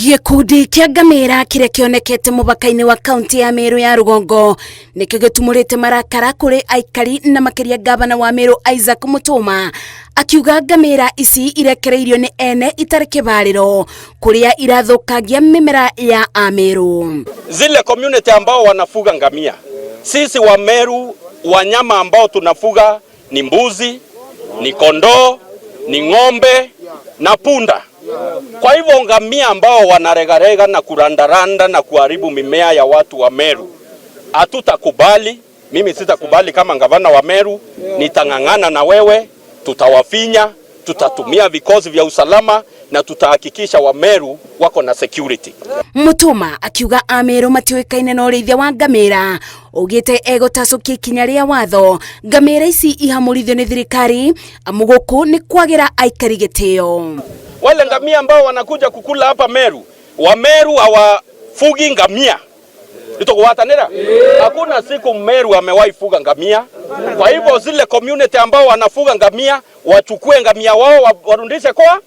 Gĩkundi kĩa ngamĩra kĩrĩa kĩonekete mũbaka-inĩ wa kaunti ya Meru ya rũgongo nĩkĩo gĩtumũrĩte marakara kũrĩ aikari na makĩria gavana wa Meru Isaac Mutuma, akiuga ngamĩra ici irekereirio nĩ ene itarĩ kĩbarĩro kũrĩa irathũkangia mĩmera ya Ameru. Zile community ambao wanafuga ngamia, sisi wa Meru wanyama ambao tunafuga ni mbuzi, ni kondoo, ni ng'ombe na punda. Kwa hivyo ngamia ambao wanaregarega na kurandaranda na kuharibu mimea ya watu wa Meru hatutakubali. Mimi sitakubali kama gavana wa Meru, nitang'ang'ana na wewe, tutawafinya, tutatumia vikosi vya usalama na tutahakikisha wa Meru wako na security. Mutuma akiuga Ameru matiũĩkaine na ũrĩithia wa ngamĩra, augĩte egũtacũkia ikinya rĩa watho ngamĩra ici ihamũrithio nĩ thirikari amu gũkũ nĩ kwagĩra aikari gĩtĩo. Wale ngamia ambao wanakuja kukula hapa Meru, wa Meru hawafugi ngamia. Itokuwatanira? Hakuna siku Meru amewahi fuga ngamia. Kwa hivyo zile community ambao wanafuga ngamia wachukue ngamia wao warudishe kwa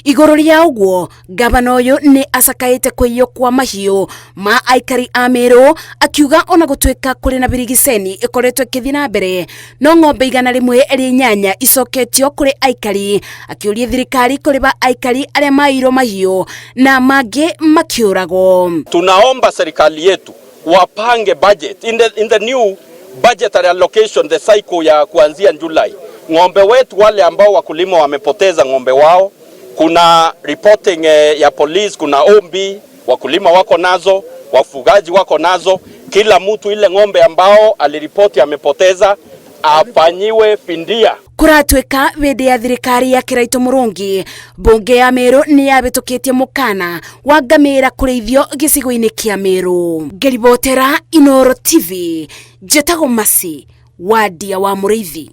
Igũrũ rĩa ũguo, gavana ũyũ nĩ acakaĩte kũiywo kwa mahiũ ma aikari a Meru, akiuga ona gũtuĩka kũrĩ na birigiceni ĩkoretwo ĩkĩthiĩ na mbere, no ng'ombe 108 icoketio kũrĩ aikari, akĩũria thirikari kũrĩba aikari arĩa maiyirwo mahiũ na mangĩ makĩũragwo. Tunaomba serikali yetu wapange budget in the new budgetary allocation, the cycle ya kuanzia July. Ng'ombe wetu wale ambao wakulima wamepoteza ng'ombe wao, kuna reporting ya police, kuna ombi wakulima wako nazo, wafugaji wako nazo. Kila mtu ile ng'ombe ambao aliripoti amepoteza afanyiwe fidia. Kũratuĩka hĩndĩ ya thirikari ya Kiraito Murungi, mbunge ya Meru nĩ yabĩtũkĩtie mũkana wa ngamĩra kũrĩithio gĩcigo-inĩ kĩa Meru. Ngĩribotera Inooro TV, njĩtagwo Masi Wadia wa Mũrĩithi.